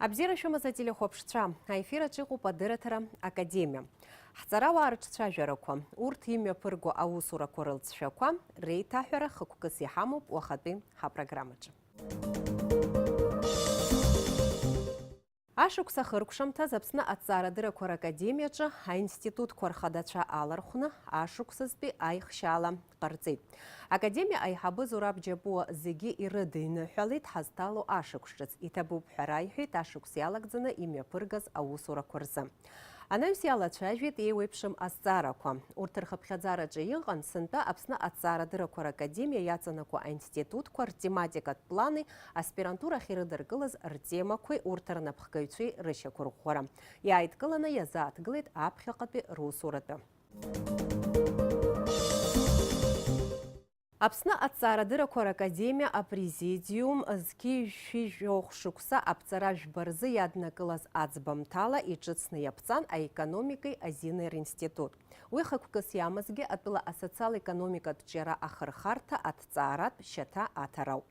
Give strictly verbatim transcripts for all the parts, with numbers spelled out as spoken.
Абзиара шәымаз, ателехәаԥшцәа, аефир аҿы иҟоуп адырраҭара Академиа. Ҳҵарауаа рыҿцәажәарақәа, урҭ имҩаԥырго аусурақәа рылҵшәақәа, реиҭаҳәара хықәкыс иҳамоуп уахатәи ҳапрограммаҿы. Ашықәс ахыркәшамҭаз Аԥсны аҭҵаарадыррақәа ракадемиаҿы аинститутқәа рхадацәа алархәны ашықәсазтәи аихшьаала ҟарҵеит. Академиа аиҳабы Зураб Џьапуа зегьы ирыдиныҳәалеит ҳазҭало ашықәс ҿыц. Иҭабуп ҳәа раиҳәеит ашықәс иалагӡаны имҩаԥыргаз аусурақәа рзы. Анаҩс иалацәажәеит еиуеиԥшым азҵаарақәа. Урҭ рхыԥхьаӡараҿы иҟан сынтәа Аԥсны аҭҵаарадыррақәа ракадемиа иаҵанакуа аинститутқәа ртематикатә плани аспирантурахь ирыдыркылаз ртемақәеи урҭ рнапхгаҩцәеи рышьақәырӷәӷәара. Иааидкыланы иазааҭгылеит аԥхьаҟатәи русуратәы. Аԥсны аҭҵаарадыррақәа ракадемиа апрезидиум зқьи жәшәи жәохә шықәса аԥҵара жәба рзы иаднакылаз аӡбамҭала иҿыцны иаԥҵан аекономикеи азини ринститут. Уи хықәкыс иамазгьы атәыла асоциал-економикатә ҿиара ахырхарҭа аҭҵааратә шьаҭа аҭарауп.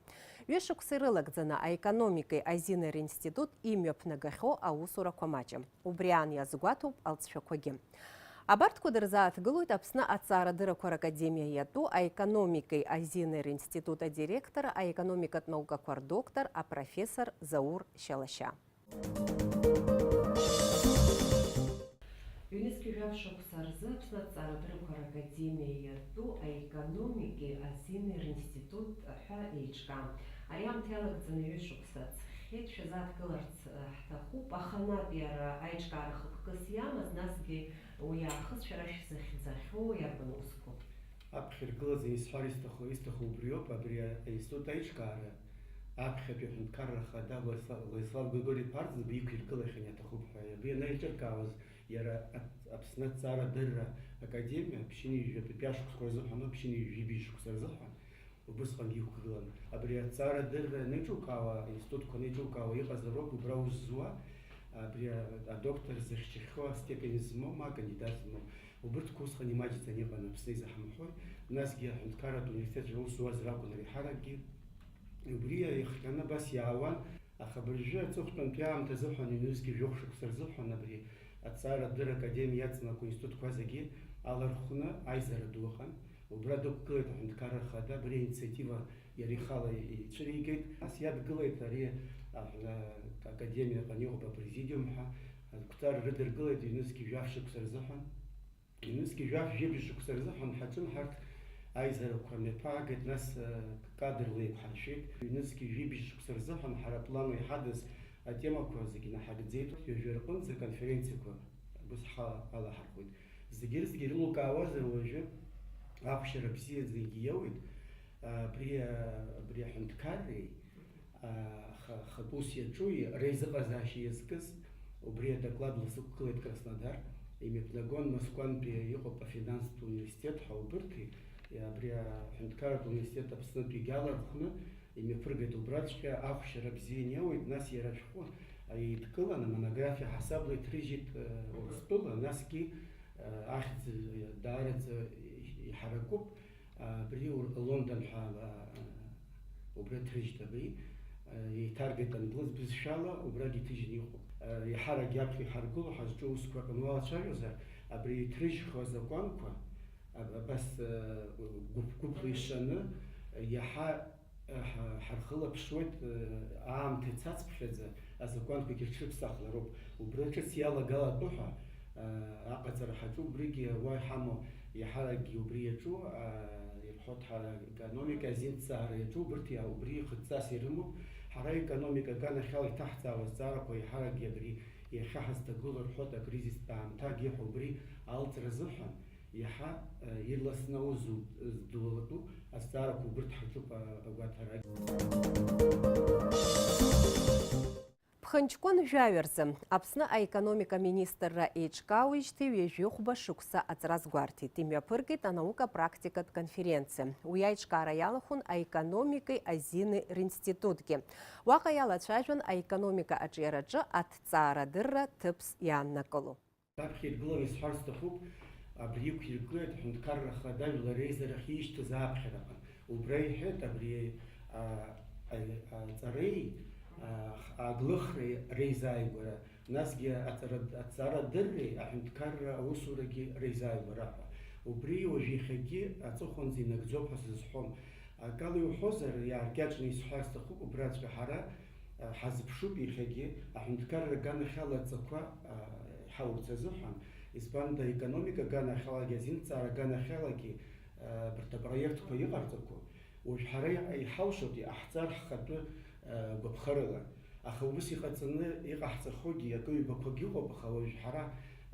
Ҩышықәса ирылагӡаны аекономикеи азини ринститут имҩаԥнагахьоу аусурақәа маҷым. Убри аан иазгәаҭоуп алҵшәақәагьы. Абарҭқәа дырзааҭгылоит Аԥсны аҭҵаарадыррақәа ракадемиа иатәу аекономикеи азини ринститут адиректор, аекономикатә наукақәа рдоктор, апрофессор Заур Шьалашьа. Ҩнызқьи жәаф шықәса рзы Аԥсны аҭҵаарадыррақәа ракадемиа иатәу аекономикеи азини ринститут ҳәа еиҿкаан. Ари аамҭа иалагӡаны ҩышықәса ҵхеит, шәазааҭгыларц, э, ҳҭахуп, аха наҟ иара аиҿкаара хықәкыс иамаз, насгьы уи аахыс шәара шәзыхьӡахьоу иарбан усқәоу? Аԥхьа иргылаз исҳәар исҭаху, исҭаху убриоуп, абри аинститут аиҿкаара аԥхьатәи аҳәынҭқарра ахада Владислав, Владислав Григори-иԥа Арӡынба иқәиргылахьан иаҭахуп ҳәа. Абри анаиҿыркаауаз, иара Ат-, Аԥсны аҭҵаарадырра академиа ԥшьынҩажәатәи ашықәсқәа рзыҳәан, ԥшьынҩажәи жәибжь шықәса рзыҳәан, убысҟангьы иқәгылан. Абри аҭҵаарадырра анаиҿукаауа, аинститутқәа анаиҿукаауа иҟазароуп убра аус зуа, абри а-, адоктор зыхьчахьоу астепень змоу, ма акандидат змоу. Убырҭқәа усҟан имаҷӡаны иҟан Аԥсны изаҳамҳәои, насгьы аҳәынҭқарратә университет аус зуаз ракәын реиҳаракгьы. Убри иахҟьаны абас иаауан, аха абыржәы аҵыхәтәантәи аамҭа азыҳәан, ҩнызқьи жәохә шықәса рзыҳәан абри аҭҵаарадырра академиа иаҵанакуа институтқәа зегьы алархәны аизара ду ыҟан. Убра дықәгылеит аҳәынҭқарра ахада, абри аинициатива иара ихала ицәыригеит. Нас иадгылеит ари, а, академиаҟны иҟоуп апрезидиум ҳәа, ақәҵара рыдыркылеит ҩнызқьи жәаф шықәса рзыҳәан. Ҩнызқьи жәаф жәибжь шықәса рзыҳәан ҳаҿын ҳарҭ аизарақәа мҩаԥаагеит, нас, а, кадрла еиқәҳаршәеит. Ҩнызқьи жәибжь шықәса рзыҳәан ҳара аплан иҳадыз атемақәа зегьы наҳагӡеит. Ҩажәа рҟынӡа аконференциақәа абас ҳа-, алаҳархәит. Зегьы-зегьы ирылукаауазар уажәы, ахәшьара бзиа зегьы иоуеит. Абри, абри аҳәынҭқарреи, аха-, ахатә ус иаҿуи реизыҟазаашьа иазкыз, убри адоклад ласықәгылеит Краснодар, имҩаԥнагон Москвантәи иҟоуп афинанстә университет ҳәа убырҭи, абри аҳәынҭқарратә университет Аԥснытәигьы алархәны, имҩаԥыргеит убраҵәҟьа, ахәшьара бзиа иоуеит, нас иара ашәҟәы еидкыланы, амонографиа ҳасабла иҭрыжьит, э, Урыстәыла, насгьы, э, ахьӡ, э, даараӡа иҳаракуп, э, абри Ур-, Лондон ҳәа, э, убра иҭрыжьит абри, э, еиҭаргеит англыз бызшәала, убрагь иҭыжьны иҟоуп. Э, еиҳарак иаԥхьа иҳаргыло ҳазҿу аусқәа рҟны уалацәажәозар, абри иҭрыжьхьоу азакәанқәа, аб-, абас, э, гәыԥ-гәыԥла ишаны, иаҳа Ҳа-, ҳархылаԥшуеит, э, аамҭа ицацԥхьаӡа азакәанқәагьы рҽырԥсахлароуп. Убри ҿыц иалагалатәу ҳәа, э, аҟаҵара ҳаҿу, убригьы уа иҳамоу, иаҳаракгьы убри иаҿу, э, ирҳәоит ҳара, аекономика азинҭҵаара иаҿу, убырҭ иа-, убри ихыдҵас ирымоуп. Ҳара аекономика аганахьала иҭаҳҵаауа азҵаарақәа иаҳаракгьы абри иахьа ҳазҭагылоу рҳәоит, акризистә аамҭагьы ҳәа убри алҵра азыҳәан. Иаҳа, э, ирласны аус зу-, здулатәу азҵаарақәа убырҭ ҳаҿуп, а-, агәаҭара. Ԥхынҷкәын жәаҩа рзы Аԥсны аекономика министрра еиҿкаауеижьҭеи ҩажәихәба шықәса аҵра азгәарҭеит, имҩаԥыргеит анаука-практикатә конференциа. Уи аиҿкаара иалахәын аекономикеи азини ринститутгьы. Уаҟа иалацәажәон аекономика аҿиараҿы аҭҵаарадырра ҭыԥс иааннакыло. Раԥхьа иргыланы исҳәар сҭахуп, абри иқәиргылеит аҳәынҭқарра Ахада Жәлар Реизарахь ишьҭаз ааԥхьараҟны. Убра иҳәеит абри, а, а, аҵареи, Аглыхреи реизааигәара, насгьы аҵара-, аҵарадырреи аҳәынҭқарра аусурагьы реизааигәара ҳәа. Убри уажә иахьагьы аҵыхәанӡа инагӡоуп ҳәа сызҳәом. Акала иуҳәозар, иааркьаҿны исҳәар сҭахуп, убраҵәҟьа ҳара, а, ҳазыԥшуп иахьагьы аҳәынҭқарра аганахьала адҵақәа, а, ҳаурц азыҳәан, избанда, аекономика аганахьалагьы, азинҭҵаара аганахьалагьы, а, абарҭ апроектқәа иҟарҵақәо, уажә ҳара иҳ-, иҳалшоит иҟаҳҵар ҳхатәы, а, гәаԥхарыла. Аха ус иҟаҵаны иҟаҳҵахогьы акы-ҩбақәагьы ыҟоуп, аха уажә ҳара,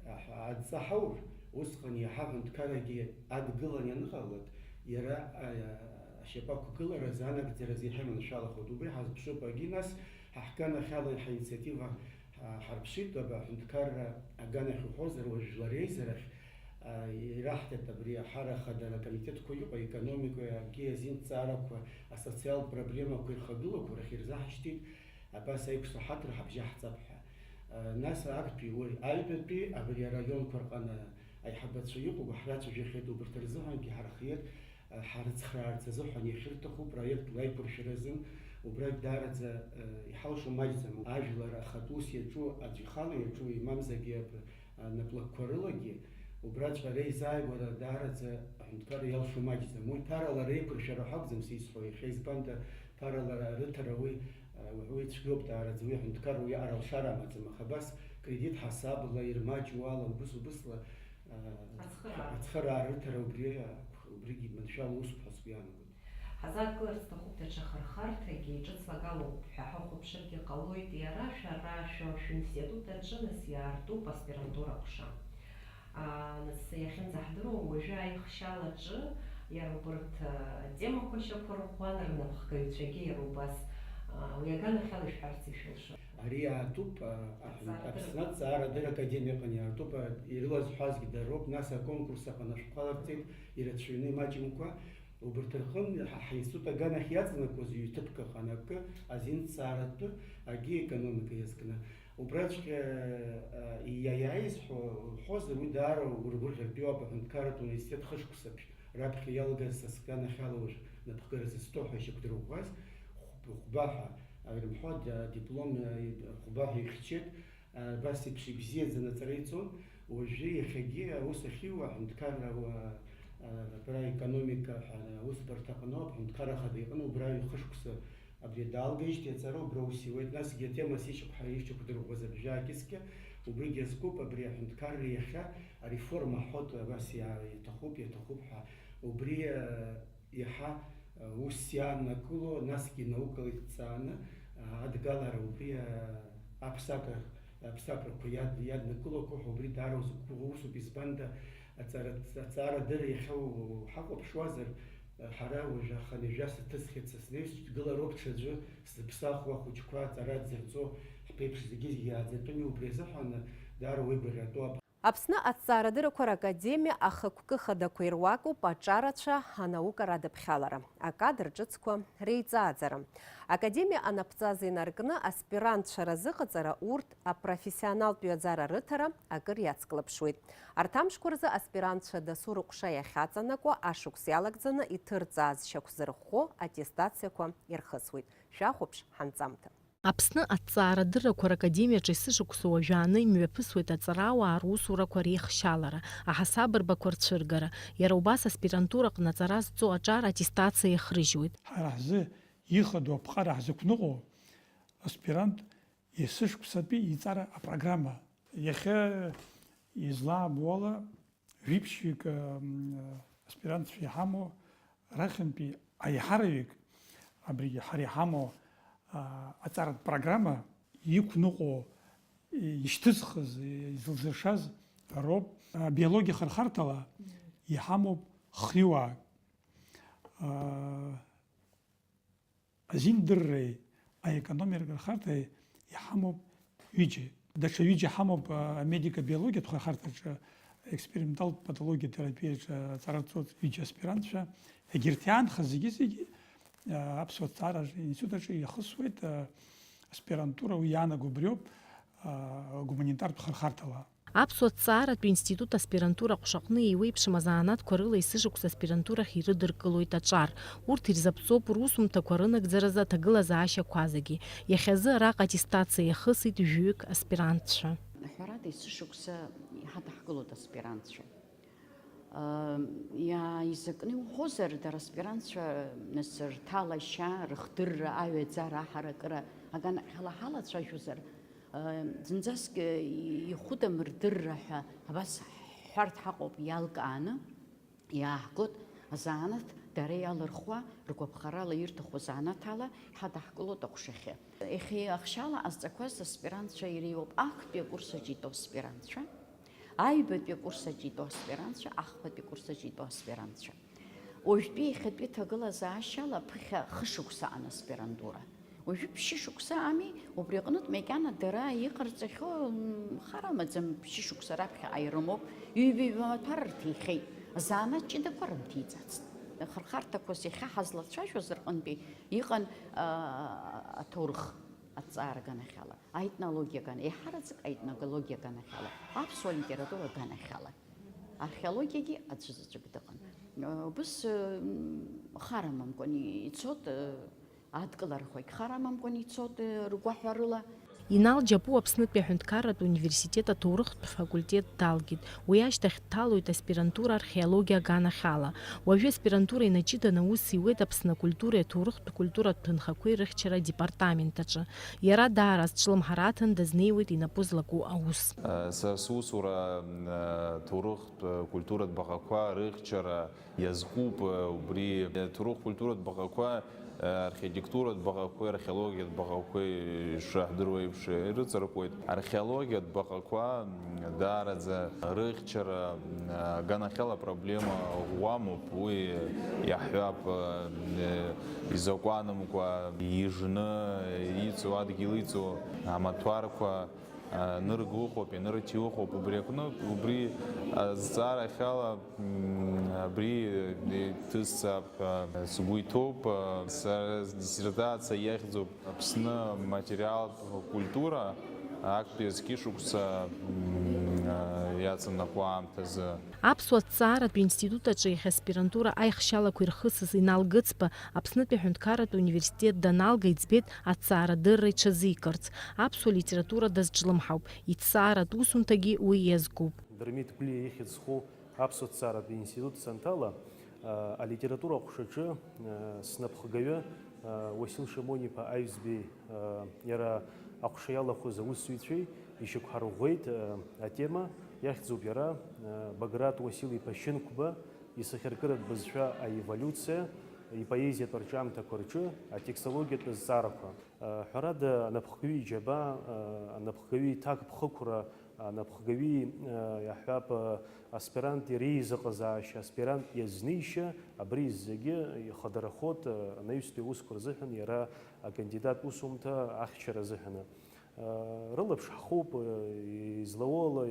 а, адҵа ҳаур, усҟан иаҳа аҳәынҭқаррагьы адгылан ианыҟалалак, иара, а, ашьапы ақәгыларазы, анагӡаразы иаҳа иманшәалахоит. Убри ҳазԥшуп. Агьи нас ҳа ҳганахьала ҳаинициатива, а, ҳарԥшит, аба аҳәынҭқарра аганахь уҳәозар, уажә жәлар реизарахь, а, ираҳҭеит абри аҳара ахадара акомитетқәа иҟоу, аекономикеи, акгьы азинҭҵаарақәа, асоциалтә проблемақәа ирхагылақәоу рахь ирзаҳашьҭит, абас аиқәшаҳаҭра ҳабжьаҳҵап ҳәа. А, нас актәи уи аҩбатәи абри араионқәа рҟны аиҳабацәа иҟоу ҳрацәажәахьеит, убарҭ рзыҳәангьы ҳархиеит, а, ҳарыцхраарц азыҳәан иахьырҭаху проектла аиқәыршәаразын, убрагь даараӡа, а, иҳалшо маҷӡам. Ажәлар ахатә ус иаҿу, аӡә ихала иаҿу, имамзаргьы ап-, а, наплакқәа рылагьы, убраҵәҟьа реизааигәара даараӡа аҳәынҭқарра иалшо маҷӡам. Уи ԥарала реиқәыршәара ҳәа акәӡам сизҳәо, иахьа избанда ԥарала рыҭара уи, а, уи цәгьоуп даараӡа, уи аҳәынҭқарра уиаҟара алшара амаӡам, аха абас кредит ҳасабла, ирмаҷу ала, убыс-убысла, а, Ацхыраара. Ацхыраара рыҭара убри, а, убригьы маншәала усуп ҳәа сгәы иаанагоит. Ҳазааҭгыларц сҭахуп даҽа хырхарҭагьы, ҿыц лагалоуп ҳәа ҳахәаԥшыргьы ҟалоит, иара шәара шәа-, шәинститут аҿы нас иаартуп аспирантура аҟәша. Аа, нас иахьынӡаҳдыруа, уажәы аихшьалаҿы иара убарҭ, а, темақәа шьақәырӷәӷәан, рнапхгаҩцәагьы иара убас, а, уи аганахьала ишәҳәарц ишәылшоит. Ари иаартуп, а, аҳәын-, Аԥсны аҭҵаарадырра академиа аҟны иаартуп, а, ирылазҳәазгьы дароуп, нас аконкурс аҟны шәхәаларҵеит, ирацәаҩны имаҷымкәа. Убарҭ рҟынтә ҳа-, ҳинститут аганахь иаҵанакуаз ҩ-ҭыԥк ыҟан, акы азинҭҵааратәы, акгьы аекономика иазкны. Убраҵәҟьа, а, иа-, иааизҳәо уҳәозар, уи даара ургәырӷьартә иоуп, аҳәынҭқарратә университет хышықәсаԥшь раԥхьа иалгаз са сганахьала уажә напхгара зызҭо ҳәа ишьақәдырӷәӷәаз, хәб-, хәба ҳәа, а, ирымҳәо, д-, диплом, а, хәба ҳәа ихьчеит. Абас еиԥш ибзиаӡаны аҵара иҵон, уажәы иахьагьы аус ахьиуа аҳәынҭқарра ауа, а, абра аекономика ҳәа аусбарҭа аҟноуп, аҳәынҭқарра ахада иҟны убра ҩ-хышықәса абри даалгеижьҭеи аҵара убра аус иуеит, насгьы атема сишьақәҳа-, ишьақәдырӷәӷәаз абжьы аакьыскьа убригьы иазкуп, абри аҳәынҭқарра иахьа ареформа ҳҳәоит, абас иа-, иаҭахуп, иаҭахуп ҳәа, убри, а, иаҳа, а, ус иааннакыло, насгьы наукала иҭҵааны, а, адгалара убри, а, аԥсакра, аԥсакрақәа иад-, иаднакылақәо ҳәа убри даара узықәгәыӷуа усуп, избанда, аҵара-, аҵаарадырра иахьа у-, ҳахәаԥшуазар, а, ҳара уажә аханҩажәа саҭысхьеит, са снеижьҭеи дгылароуп ҽаӡәы, сзыԥсахуа ахәыҷқәа аҵара дзырҵо ҳԥеиԥш зегьы иааӡатәыми, убри азыҳәан даара уи гәырӷьаҵәа атәуп. Аԥсны аҭҵаарадыррақәа ракадемиа ахықәкы хадақәа ируакуп аҿарацәа, анаукара адыԥхьалара, акадр ҿыцқәа реиҵааӡара. Академиа анапҵазы инаркны аспирантцәа разыҟаҵара урҭ апрофессионалтә ҩаӡара рыҭара акыр иацклаԥшуеит. Арҭ амшқәа рзы аспирантцәа дасу рыҟәша иахьаҵанакуа ашықәс иалагӡаны иҭырҵааз шьақәзырӷәӷәо аттестациақәа ирхысуеит. Шәахәаԥш ҳанҵамҭа. Аԥсны аҭҵаарадыррақәа ракадемиаҿы есышықәса уажәааны имҩаԥысуеит аҵарауаа русурақәа реихшьалара, аҳасабырбақәа рцәыргара, иара убас аспирантураҟны аҵара зҵо аҿар аттестациа иахрыжьуеит. Ҳара ҳзы ихадоу аԥҟара ҳзықәныҟәо аспирант есышықәсатәи иҵара апрограмма. Иахьа излаабо ала, жәиԥшьҩык, м, аспирантцәа иҳамоу рахьынтәи аиҳараҩык абригьы ҳара иҳамоу, а, аҵаратә программа иқәныҟәо, ишьҭызхыз, изылзыршаз роуп. Абиологиа хырхарҭала иҳамоуп хҩыуаак. А, Азиндырреи аекономикатә хырхарҭеи иҳамоуп ҩыџьа. Даҽа ҩыџьа ҳамоуп, а, амедико-биологиатә хырхарҭаҿы, експерименталтә патологиатә терапиаҿы аҵара рҵоит ҩыџьа аспирантцәа. Егьырҭ иаанхаз зегьы-зегьы, а, аԥсуа ҭҵаара институт аҿы иахысуеит, а, аспирантура уи иаанаго убриоуп, а, гуманитартә хырхарҭала. Аԥсуа ҭҵааратә институт аспирантура аҟәшаҟны еиуеиԥшым азанааҭқәа рыла есышықәса аспирантурахь ирыдыркылоит аҿар. Урҭ ирзаԥҵоуп русумҭақәа рынагӡаразы аҭагылазаашьақәа зегьы. Иахьазы араҟа аттестациа иахысит жәаҩык аспирантцәа. Ҳәарада, есышықәса иҳадаҳкылоит аспирантцәа. Иааизакны иуҳәозар, дара аспирантцәа, нас, рҭалашьа, рыхдырра, аҩаӡара, аҳаракыра аганахьала ҳалацәажәозар, зынӡаск ихәыдам рдырра ҳәа абас ҳҳәарҭ ҳаҟоуп иалкааны. Иааҳгоит, азанааҭ дара иалырхуа, ргәаԥхарала ирҭаху азанааҭ ала иҳадаҳкылоит аҟәшахьы. Иахьа ахшьала ҟазҵақәаз аспирантцәа иреиуоуп актәи акурс аҿы итәоу аспирантцәа, аҩбатәи акурс аҿы итәоу аспирантцәа, ахԥатәи акурс аҿы итәоу аспирантцәа. Уажәтәи иахьатәи ҭагылазаашьала ԥыхьа хышықәса аҟан аспирантура. Уажәы ԥшьышықәса ами, убри аҟнытә макьана дара иҟарҵахьоу, м, хар амаӡам, ԥшьышықәса раԥхьаҟа ирымоуп, ҩба-ҩба маҭәар рҭихьеит, азанааҭ ҷыдақәа рымҭиҵацт. Хырхарҭақәас иахьа ҳазлацәажәоз рҟынтәи иҟан, а, аҭоурых аҭҵаара аганахьала, аетнологиа аган-, еиҳараӡак аетнологиа аганахьала, аԥсуа литература аганахьала, археологиагьы аӡәы заҵәык дыҟан. Убыс, м, хар амамкәан ицот, адкыларақәагь хар амамкәан ицот, э, ргәаҳәарыла. Инал Џьапуа Аԥснытәи аҳәынҭқарратә университет аҭоурыхтә факультет далгеит. Уи ашьҭахь дҭалоит аспирантура археологиа аганахьала. Уажәы аспирантура инаҷыданы аус иуеит Аԥсны акультуреи аҭоурыхтә культуратә ҭынхақәеи рыхьчара адепартамент аҿы. Иара даара азҿлымҳара аҭан дазнеиуеит инапы злаку аус. Са сусура, м, ҭоурыхтә культуратә баҟақәа рыхьчара иазкуп, убри аҭоурых-культуратә баҟақәа, архитектуратә баҟақәеи археологиатә баҟақәеи, ишаҳдыруа еиԥш, ирыҵаркуеит. Археологиатә баҟақәа, даараӡа рыхьчара аганахьала проблема ӷәӷәамоуп, уи иаҳҳәап, изакәанымкәа ижны иҵоу, адгьыл иҵоу амаҭәарқәа, ныргәыхәоуп, ианырҭиухоуп. Убри аҟнытә, убри азҵаарахьала, м, абри иҭысҵап ҳәа сгәы иҭоуп. Сара сдиссертациа иахьӡуп Аԥсны аматериалтә культура актәи азқьышықәса, м, иаҵанакуа аамҭазы. Аԥсуа ҭҵааратә институт аҿы иахьа аспирантура аихшьалақәа ирхысыз Инал Гыцба Аԥснытәи аҳәынҭқарратә университет даналга иӡбеит аҭҵаарадырра иҽазикырц. Аԥсуа литература дазҿлымҳауп, иҭҵааратә усумҭагьы уи иазкуп. Дырмит Гәлиа ихьӡ зху аԥсуа ҭҵааратә институт санҭала, а, алитература аҟәшаҿы, а, снапхгаҩы, а, Уасил Шамониԥа Аҩӡбеи, а, иара аҟәша иалахәыз аусзуҩцәеи ишьақәҳарӷәӷәеит, а, атема иахьӡуп иара, а, Баграт Уасил-иԥа Шьынқәба исахьаркыратә бызшәа аеволиуциа, ипоезиатә арҿиамҭақәа рҿы атекстологиатә азҵаарақәа. Ҳәарада, анапхгаҩы иџьабаа, анапхгаҩы иҭакԥхықәра, анапхгаҩы, иаҳҳәап, аспирант иреизыҟазаашьа, аспирант иазнеишьа, абри зегьы ихадарахоит анаҩстәи аусқәа рзыҳәан иара акандидат усумҭа ахьчара азыҳәаны. Рылаԥш ҳхоуп, излауоу ала,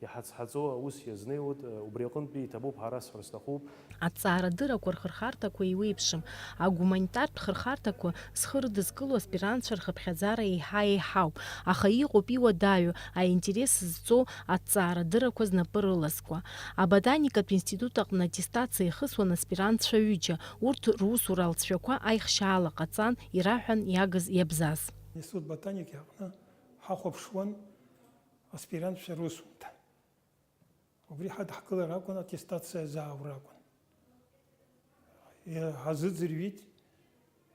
иҳацҳаҵо аус иазнеиуеит, убри аҟынтәи иҭабуп ҳәа расҳәар сҭахуп. Аҭҵаарадыррақәа рхырхарҭақәа еиуеиԥшым. Агуманитартә хырхарҭақәа зхы рыдызкыло аспирантцәа рхыԥхьаӡара еиҳа еиҳауп, аха иҟоуп иуадаҩу, аинтерес зҵоу аҭҵаарадыррақәа знапы рылазкуа. Аботаникатә институт аҟны аттестациа ихысуан аспирантцәа ҩыџьа, урҭ русура алҵшәақәа аихшьаала ҟаҵан, ираҳәан иагыз-иабзаз. Институт ботаники аҟны ҳахәаԥшуан аспирантцәа русумҭа. Убри ҳадҳкылар акәын, аттестациа азааура акәын. Иа-, ҳазыӡырҩит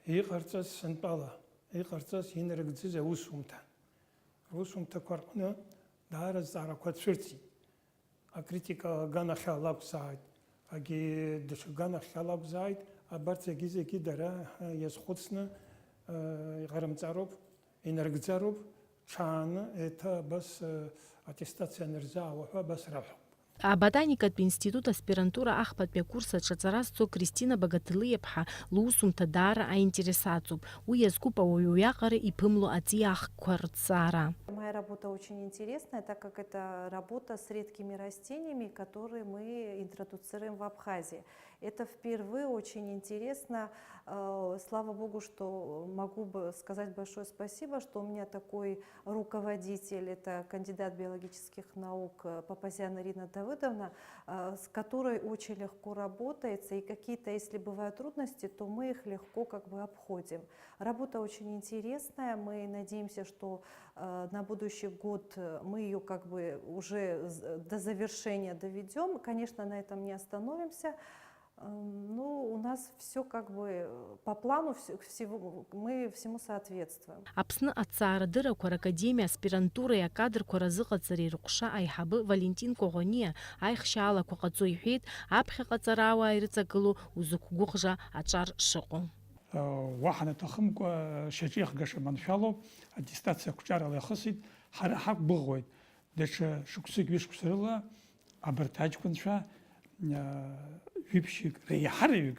иҟарҵаз сынтәала, иҟарҵаз инарыгӡаз аусумҭа. Русумҭақәа рҟны даара азҵаарақәа цәырҵит. Акритика аганахьала акәзааит, егьи даҽа ганахьала акәзааит, абарҭ зегьы-зегьы дара, ҳа, иазхәыцны, ы, иҟарымҵароуп, инарыгӡароуп, ҽааны еиҭа абас, ы, аттестациа анырзаауа ҳәа абас раҳәоуп. Аботаникатә институт аспирантура ахԥатәи акурс аҿы аҵара зҵо Кристина Багаҭлиаԥҳа лусумҭа даара аинтерес аҵоуп. Уи иазкуп ауаҩы уиаҟара иԥымло аҵиаахкқәа рыҭҵаара. Работа очень интересная, так как это работа с редкими растениями, которые мы интродуцируем в Абхазии. Это впервые очень интересно. Э, слава богу, что могу бы сказать большое спасибо, что у меня такой руководитель, это кандидат биологических наук, э, Папазян Ирина Давыдовна, э, с которой очень легко работается, и какие-то, если бывают трудности, то мы их легко как бы обходим. Работа очень интересная, мы надеемся, что э, на будущий год, э, мы её как бы уже з-, до завершения доведём. Конечно, на этом не остановимся. Эм, ну, у нас всё как бы, э, по плану, всё, всего, мы всему соответствуем. Аԥсны аҭҵаарадыррақәа ракадемиа аспирантуреи акадрқәа разыҟаҵареи рыҟәша аиҳабы Валентин Коӷониа аихшьаалақәа ҟаҵо иҳәеит, аԥхьаҟа аҵарауаа ирыҵагылоу узықәгәыӷша аҿар шыҟоу. Уаҳа анаҭахымкәа, шьаҿа иахгаша маншәалоуп, аттестациа ақәҿиарала иахысит, ҳара ҳақәгәыӷуеит, даҽа шықәсык, ҩышықәса рыла абарҭ аҷкәынцәа, а, ҩыԥшьҩык, реиҳараҩык,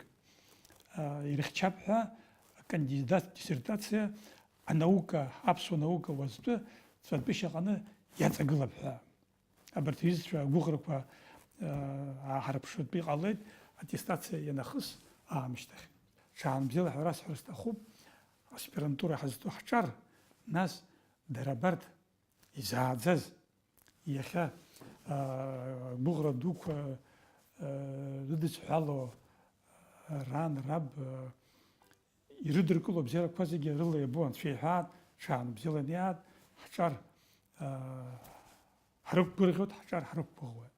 а, ирыхьчап ҳәа, акандидат диссертациа анаука, аԥсуа наука уаҵәтәы ҵәантәышьа ҟаны иаҵагылап ҳәа. Абарҭ аҩызцәа агәыӷрақәа, аа, ааҳарԥшыртә иҟалеит, аттестациа ианахыс аамышьҭахь. Ҽаанбзиала ҳәа расҳәар сҭахуп, аспирантура ҳазҭо ҳҿар, нас дара абарҭ изааӡаз, иахьа, аа, гәыӷра дуқәа, аа, рыдызҳәало, ран, раб, аа, ирыдыркыло абзиарақәа зегьы рыла иабо Анцәа иҳәаат, ҽаанбзиала ианиаат, ҳҿар, аа, ҳрықәгәырӷьоит, ҳҿар ҳрықәгәыӷуеит.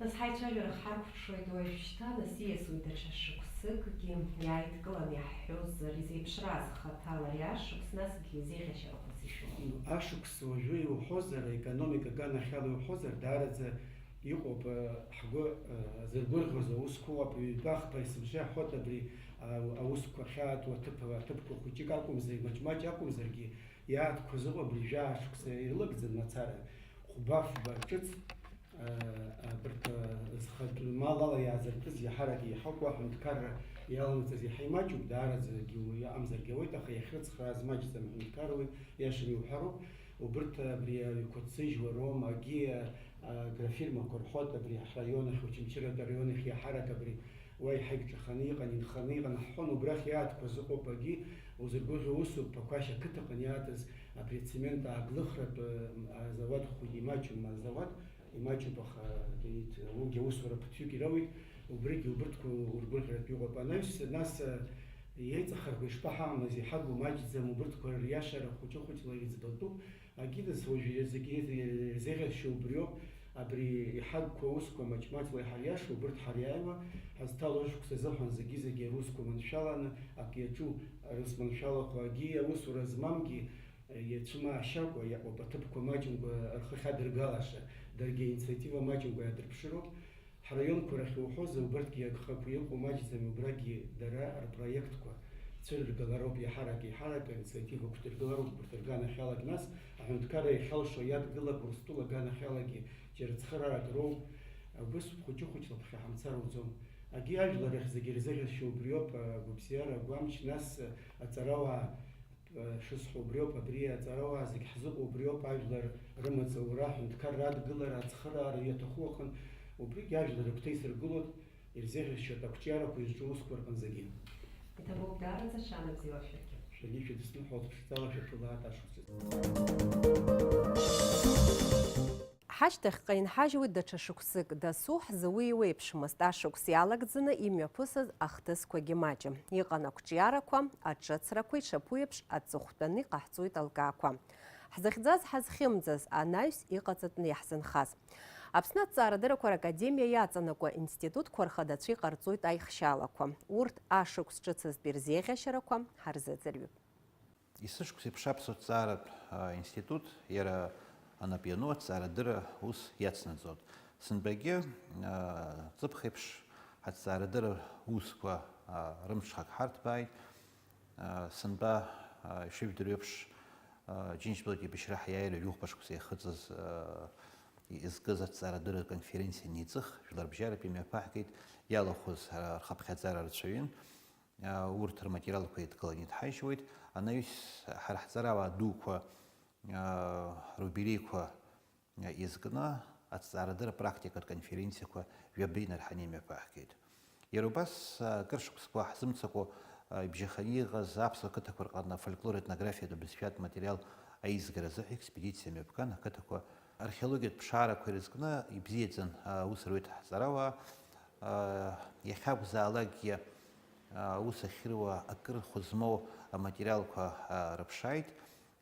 Нас ҳаицәажәара ҳаркәшоит уажәшьҭа, нас ииасуеит даҽа шықәсыкгьы, иааидкыланы иаҳҳәозар, изеиԥшраз хаҭала ари ашықәс, насгьы зеиӷьашьарақәа зышәо. Ашықәс уажәы иуҳәозар, аекономика аганахьала иуҳәозар, даараӡа иҟоуп, э, ҳгәы, э, зыргәырӷьоз аусқәа ыҟоуп, ҩба-хԥа есымша иаҳҳәоит абри, а, аусқәа ахьаатуа аҭыԥ, аҭыԥқәа хәыҷык акәымзар, маҷ-маҷ акәымзаргьы, иаатқәаз ыҟоуп, абри жәаа шықәса ирылагӡан мацара, хәба-фба ҿыц, э, абарҭ, э, зхатә мал ала иаазыртыз иаҳарак еиҳауп, уа аҳәынҭқарра иаланаҵаз иаҳа имаҷуп, даараӡагьы уаҩы иҟамзаргьы ауеит, аха иахьрыцхрааз маҷӡам аҳәынҭқарра уи, иашаны иуҳәароуп. Убырҭ абри аҩқәа ҭзыжьуа роума, агьи агрофирмақәа рҳәоит, абри ҳраион ахь, Очамчыратәи араион ахь иаҳарак абри уа иҳаигҿаханы иҟан, инханы иҟан, ҳҳәон, убрахь иаатқәаз ыҟоуп, агьи узыргәыӷьо усуп, Ԥақәашь ақыҭаҟны иаатыз абри ацемент ааглыхратә, а, азауад хәыҷы имаҷым, азауад имаҷуп, аха, уигьы аусура ԥыҭҩык ироуеит, убригьы убырҭқәа ургәырӷьаратә иҟоуп. Анаҩс, нас, а, иеиҵахарақәа ишԥаҳамамыз, иҳагу маҷӡам, убырҭқәа риашара хәыҷы-хәыҷла иӡбатәуп. Агидас уажәы зегьы ирзеиӷьасшьо убриоуп, абри иҳагқәа аусқәа маҷ-маҷла иҳариашо, убырҭ ҳариааиуа, ҳазҭало ашықәс азыҳәан зегьы-зегьы русқәа маншәаланы ак иаҿу, рысманшәалахо, агьи аусура змамгьы, иацәымаашьакәа иаҟоуп аҭыԥқәа маҷымкәа рхы ахьадыргалаша, даргьы аинициатива маҷымкәа иаадырԥшыроуп. Ҳраионқәа рахь иуҳәозар, убарҭгьы агхақәа иҟоу маҷӡами, убрагьы дара рпроектқәа цәырыргалароуп, иаҳарак-еиҳарак аинициатива ықәдыргылароуп, убарҭ рганахьалагь, нас аҳәынҭқарра иахьалшо иадгылап, Урыстәыла аганахьалагьы џьара цхыраарак роуп, убыс хәыҷы-хәыҷла ԥхьа ҳамцар ауӡом. Агьи ажәлар рахь зегьы ирзеиӷьасшьо убриоуп, агәабзиара, агәамч, нас аҵарауаа, шысҳәо убриоуп, абри аҵарауаа зегь ҳзыҟоу убриоуп, ажәлар рымаҵ аура, аҳәынҭқарра адгылара, ацхыраара иаҭаху аҟын, убригь ажәлар рыгәҭа исыргылоит, ирзеиӷьасшьоит ақәҿиарақәа изҿу аусқәа рҟынӡагьы. Иҭабуп даараӡа, шәанабзиала шәаргьы. Шәаргьы шәыдысныҳәалт, ԥшӡала шәаԥылааит ашықәсазы. Ҳашьҭахьҟа инҳажьуеит даҽа шықәсык, дасу ҳзы уи иуеиԥшмызт, ашықәс иалагӡаны имҩаԥысыз ахҭысқәагьы маҷым. Иҟан ақәҿиарақәа, аҿыцрақәа, ишаԥу еиԥш, аҵыхәтәаны иҟаҳҵоит алкаақәа. Ҳзыхьӡаз ҳазхьымӡаз, анаҩс иҟаҵатәны иаҳзынхаз. Аԥсны аҭҵаарадыррақәа ракадемиа иаҵанакуа институтқәа рхадацәа иҟарҵоит аихшьалақәа. Урҭ ашықәс ҿыцызтәи рзеиӷьашьарақәа ҳарзыӡырҩып. Есышықәс еиԥш аԥсуа ҭҵааратә, а, институт иара анап иану аҭҵаарадырра ус иацнаҵоит. Сынтәагьы, а, ҵыԥх еиԥш аҭҵаарадырра усқәа, а, рымҽхак ҳарҭбааит. А, сынтәа, а, ишыжәдыруа еиԥш, а, Џьынџьтәылатәи еибашьра ҳиааира ҩажәихәба шықәса иахыҵыз, а, изкыз аҭҵаарадырра конференциа анеиҵых, жәларбжьаратәи имҩаԥаҳгеит, иалахәыз, а, рхыԥхьаӡара рацәаҩын. урҭ рматериалқәа еидкыланы идҳаишьуеит. Анаҩс ҳара ҳҵарауаа дуқәа рубилеиқәа иазкны аҭҵаарадырра практикатә конференциақәа ҩаба инарҳаны имҩаԥаҳгеит. Иара убас, акыр шықәсқәа ҳзымцакәа ибжьаханы иҟаз аԥсуа қыҭақәа рҟны афольклор-етнографиатә бызшәатә материал аизгара азыҳәа експедициа мҩаԥган, ақыҭақәа археологиатә ԥшаарақәа ирызкны ибзиаӡан аус руеит ҳҵарауаа. Иахьакәзаалакгьы аус ахьыруа акыр хәы змоу аматериалқәа рыԥшааит.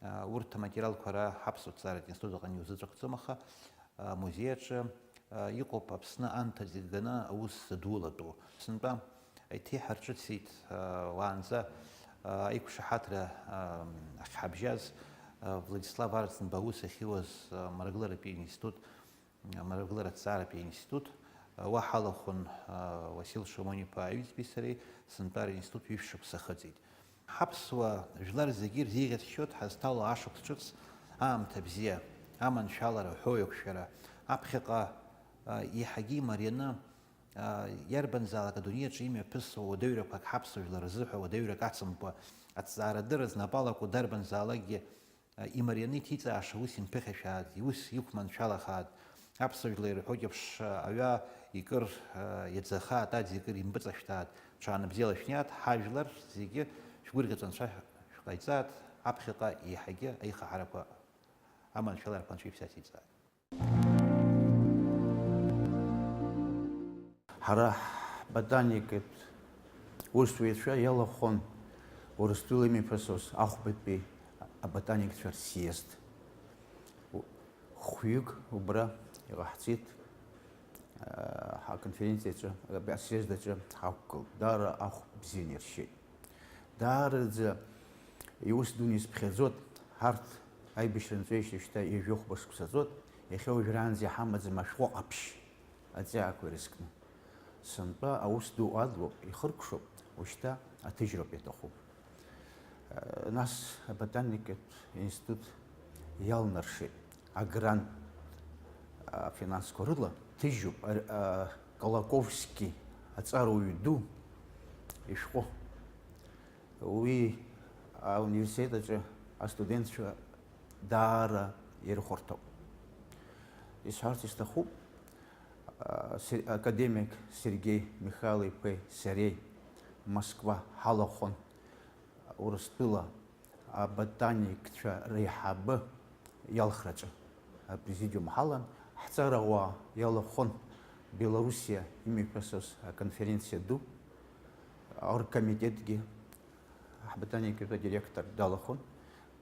Урҭ аматериалқәа ара ҳаԥсуа ҭҵааратә институт аҟны иузыҵәахӡом, аха амузеи аҿы иҟоуп Аԥсны анҭыҵ иганы аус зыдулатәу. Сынтәа еиҭеиҳарҿыцит уаанӡа аиқәшаҳаҭра ахьҳабжьаз Владислав Арӡынба аус ахьиуаз амрагыларатәи институт, амрагыларатә ҭҵааратәи аинститут, уа ҳалахәын Уасил Шамон-иԥа аҩӡбеи сареи, сынтәа аинститут ҩышә шықәса ахыҵит. Ҳаԥсуа жәлар зегьы ирзеиӷьасшьоит ҳазҭало ашықәс ҿыц, аамҭа бзиа, аманшәалара, аҳәоу еиқәшәара, аԥхьаҟа еиҳагьы имарианы, иарбанзаалак адунеи аҿы имҩаԥысуа уадаҩрақәак ҳаԥсуа жәлар рзыҳәа уадаҩрак ацымкәа, аҭҵаарадырра знапы алаку дарбанзаалакгьы имарианы иҭиҵааша ус имԥыхьашәааит, ус иқәманшәалахааит. Аԥсуа жәлар ирҳәоит еиԥш, аҩа икыр иаӡахааит, аӡ икыр импыҵашәҭааит, ҽаанбзиала шәниаҭ, ҳажәлар зегьы шәгәырӷьаҵәа анцәа шәҟаиҵааит, аԥхьаҟа еиҳагьы аихаҳарақәа аманшәаларақәа анцәа ишәзациҵааит. Ҳара ҳботаникатә усзуҩцәа иалахәын Урыстәыла имҩаԥысуаз ахәбатәи аботаникцәа рсиезд. Хәҩык убра иҟаҳҵеит, ҳаконференциаҿы, асиезд аҿы ҳақәгылт. Даара ахә бзианы иршьеит. Даараӡа иус дуны изԥхьаӡоит, ҳарҭ аибашьра нҵәеижьҭеи шьҭа ҩажәи хәба шықәса ҵуеит, иахьа уажәраанӡа иҳамаӡам ашәҟәы ҟаԥшь аҵиаақәа ирызкны. Сынтәа аус ду адлоуп, ихыркәшоуп, ушьҭа аҭыжьроуп иаҭаху. Нас аботаникатә институт иалнаршеит агрант, афинансқәа рыла ҭыжьуп, а, а, Колаковски аҵарауаҩ ду ишәҟәы. Уи ауниверситет аҿы астудентцәа даара ирыхәарҭоуп. Исҳәарц исҭахуп, а, се-, академик Сергеи Михайло-иԥеи сареи Москва ҳалахәын Урыстәыла аботаникцәа реиҳабы иалхраҿы апрезидиум ҳалан, ҳҵарауаа иалахәын Белоруссиа имҩаԥысыз аконференциа ду, аоргкомитетгьы ҳботаникатә адиректор далахәын,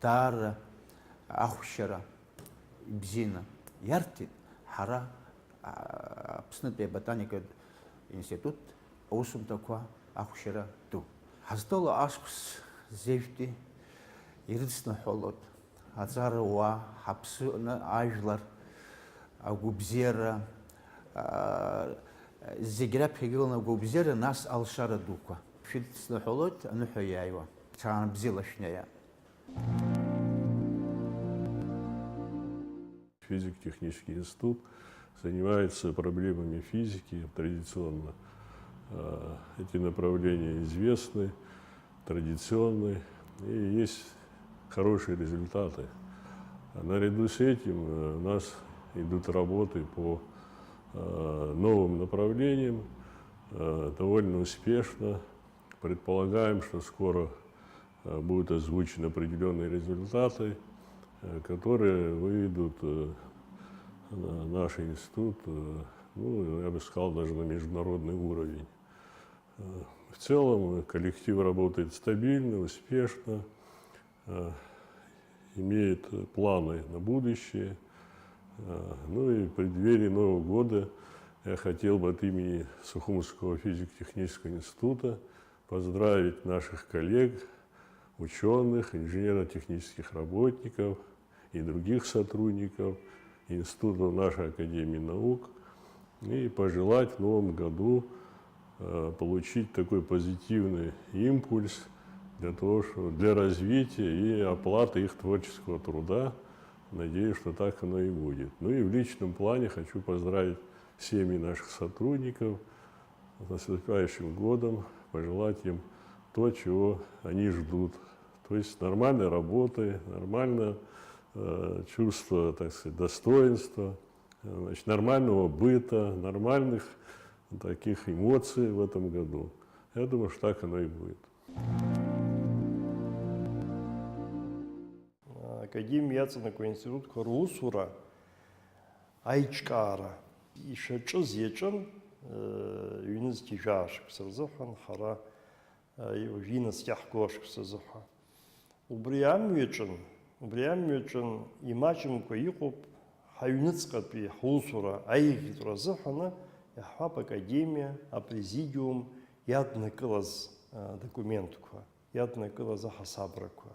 даара ахәшьара ибзианы иарҭеит, ҳара, а, Аԥснытәи аботаникатә институт аусумҭақәа ахәшьара ду. Ҳазҭало ашықәс зежәтәи ирыдсныҳәалоит аҵарауаа, ҳаԥсны ажәлар, агәыбзиара, а, зегь раԥхьа игыланы агәыбзиара, нас алшара дуқәа. Шәыдсныҳәалоит аныҳәа иааиуа. Ҽаанбзиала шәнеиа. Физико-технический институт занимается проблемами физики традиционно. Э, эти направления известны, традиционны, и есть хорошие результаты. А наряду с этим, э, у нас идут работы по, э, новым направлениям, э, довольно успешно. Предполагаем, что скоро, э, будут озвучены определённые результаты, э, которые выведут, э, на-, наш институт, э, ну, я бы сказал, даже на международный уровень. Э, в целом, э, коллектив работает стабильно, успешно, э, имеет планы на будущее. Э, ну и в преддверии Нового года я хотел бы от имени Сухумского физико-технического института поздравить наших коллег, учёных, инженерно-технических работников и других сотрудников институтов нашей Академии наук и пожелать в новом году, э, получить такой позитивный импульс для того, что для развития и оплаты их творческого труда. Надеюсь, что так оно и будет. Ну и в личном плане хочу поздравить семьи наших сотрудников с наступающим годом, пожелать им то, чего они ждут. То есть нормальной работы, нормальное э, чувство, так сказать, достоинства, э, значит, нормального быта, нормальных таких эмоций в этом году. Я думаю, что так оно и будет. Академиа иаҵанакуа аинститутқәа русура аиҿкаара ишаҿыз иаҿын, ҩнызқьи жәаа шықәса рзыҳәан ҳара уажәы инаскьаҳго ашықәс азы ҳәа. Убри амҩаҿын, убри амҩаҿын имаҷымкәа иҟоуп ҳаҩныҵҟатәи ҳусура аиӷьтәра азыҳәаны, иаҳҳәап, академиа, апрезидиум иаднакылаз документқәа, иаднакылаз аҳасабрақәа.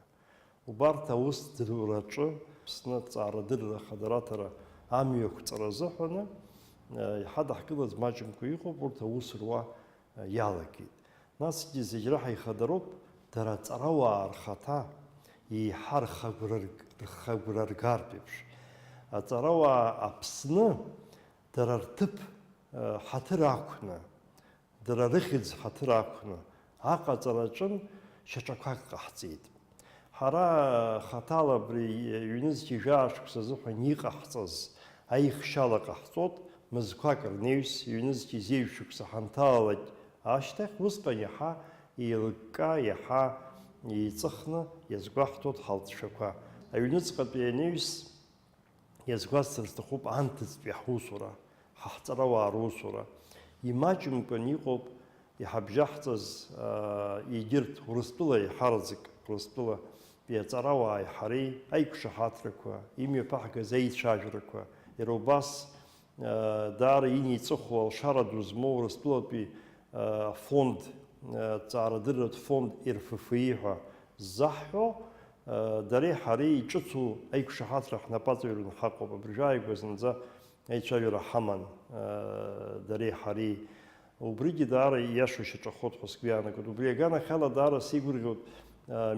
Убарҭ аусӡраҿы Аԥсны аҭҵаарадырра ахадараҭара амҩақәҵара азыҳәаны иҳадаҳкылаз маҷымкәа иҟоуп, урҭ аус руа иалагеит. Насгьы зегь реиҳа ихадароуп дара аҵарауаа рхаҭа еиҳа рхы агәра ргартә еиԥш. Аҵарауаа Аԥсны дара рҭыԥ ҳаҭыр ақәны, дара рыхьӡ ҳаҭыр ақәны аҟаҵара аҿын шьаҿақәак ҟаҳҵеит. Ҳара хаҭала абри ҩнызқьи жәаа шықәса азыҳәан иҟаҳҵаз аихшьала ҟаҳҵот, мызқәак рнаҩс, ҩнызқьи зеижә шықәса ҳанҭалалак ашьҭахь, усҟан иаҳа еилыкка, иаҳа еиҵыхны иазгәаҳҭот ҳалҵшәақәа. Аҩныҵҟатәи анаҩс, иазгәасҭар сҭахуп анҭыҵтәи ҳусура, ҳа ҳҵарауаа русура. Имаҷымкәан иҟоуп иҳабжьаҳҵаз, егьырҭ Урыстәыла еиҳараӡак, Урыстәылатәи аҵарауааи ҳареи аиқәшаҳаҭрақәа, имҩаԥаҳгаз аицәажәарақәа, иара убас, даара инеиҵыху алшара ду змоу Урыстәылатәи афонд, аҭҵаарадырратә фонд Р Ф Ф И ҳәа ззаҳҳәо, дареи ҳареи иҿыцу аиқәшаҳаҭра ҳнапаҵаҩраны ҳаҟоуп. Абыржәы ааигәа зынӡа аицәажәара ҳаман, дареи ҳареи. Убригьы даара ииашоу шьаҿахоит ҳәа сгәы иаанагоит. Убри аганахьала даара сеигәырӷьоит,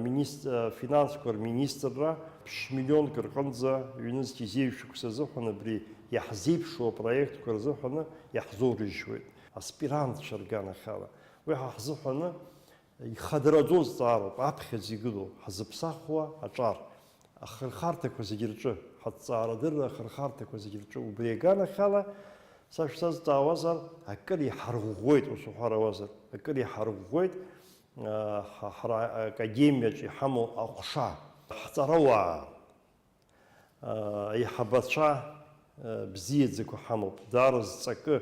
министр, финансқәа рминистрра ԥшь-миллионк рҟынӡа ҩнызқьи зеижә шықәса азыҳәан абри иаҳзеиԥшу апроектқәа рзыҳәаны иаҳзоурыжьуеит. Аспирантцәа рганахьала. Уи ҳа ҳзыҳәаны ихадараӡоу зҵаароуп, аԥхьаӡа игылоу, ҳзыԥсахуа аҿар, ахырхарҭақәа зегьы рҿы, ҳаҭҵаарадырра ахырхарҭақәа зегьы рҿы. Убри аганахьала, са шәсазҵаауазар, акыр иҳарӷәӷәеит, ус уҳәар ауазар, акыр иҳарӷәӷәеит, ҳа, ҳара академиаҿ иҳамоу аҟәша, ҳҵарауаа. Аиҳабацәа бзиаӡақәа ҳамоуп, даара зҵакы,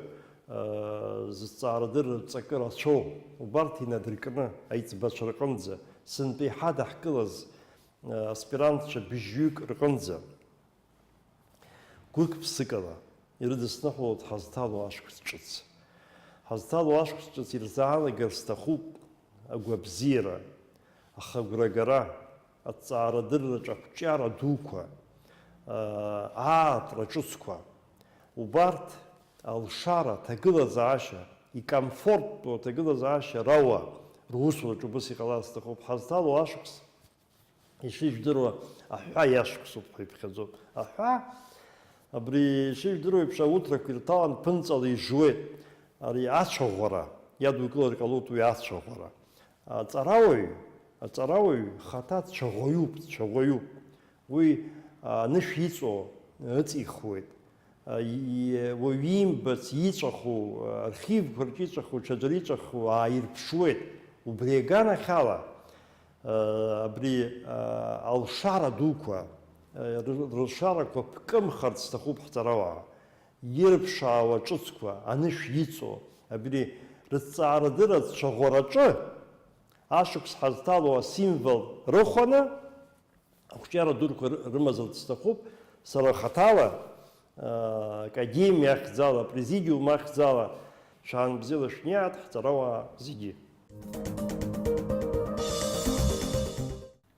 зыҭҵаарадырратә ҵакы рацәоу, убарҭ инадыркны, аиҵбацәа рҟынӡа, сынтәа иҳадаҳкылаз аспирантцәа быжьҩык рҟынӡа, гәык-ԥсыкала ирыдысныҳәалоит ҳазҭало ашықәс ҿыц. Ҳазҭало ашықәс ҿыц ирзаанагар сҭахуп агәабзиара, ахагәрагара, аҭҵаарадырраҿы ақәҿиара дуқәа, аа, аартра ҿыцқәа, убарҭ алшара, аҭагылазаашьа, икомфорттәу аҭагылазаашьа рауа русураҿы убыс иҟалар сҭахуп. Ҳазҭало ашықәс, ишыжәдыруа, аҳәа иашықәсуп ҳәа иԥхьаӡоуп. Аҳәа, абри ишыжәдыруа еиԥш, ауҭрақәа ирҭалан ԥынҵала ижуеит. Ари ацәаӷәара, иадукылар ҟалоит уи ацәаӷәара. Аҵарауаҩ, аҵарауаҩ хаҭа дцәаӷәаҩуп, дцәаӷәаҩуп. Уи, а, анышә иҵоу ыҵихуеит. А, и-, уаҩ иимбац иҵәаху, а, архивқәа рҿы иҵәаху, ҽаӡәыр иҵәаху ааирԥшуеит. Убри аганахьала, а, абри, а, алшара дуқәа, а, ры-, рылшарақәа ԥкымхарц сҭахуп ҳҵарауаа. Ирԥшаауа ҿыцқәа, анышә иҵоу, абри рыҭҵаарадырратә цәаӷәараҿы ашықәс ҳазҭало асимвол рыхәаны, ақәҿиара дурқәа ры-, рымазарц сҭахуп, сара хаҭала, аа, академиа ахьӡала, апрезидиум ахьӡала, шәаан бзиала шәниааит, ҳҵарауаа зегьы.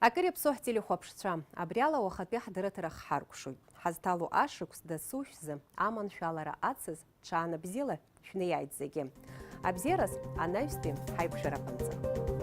Акыр иаԥсоу ҳтелехәаԥшцәа, абриала уахатәи ҳдырраҭара хҳаркәшоит. Ҳазҭало ашықәс дасу шәзы аманшәалара ацыз, ҽаанбзиала шәнеиааит зегьы. Абзиараз анаҩстәи ҳаиқәшәараҟынӡа.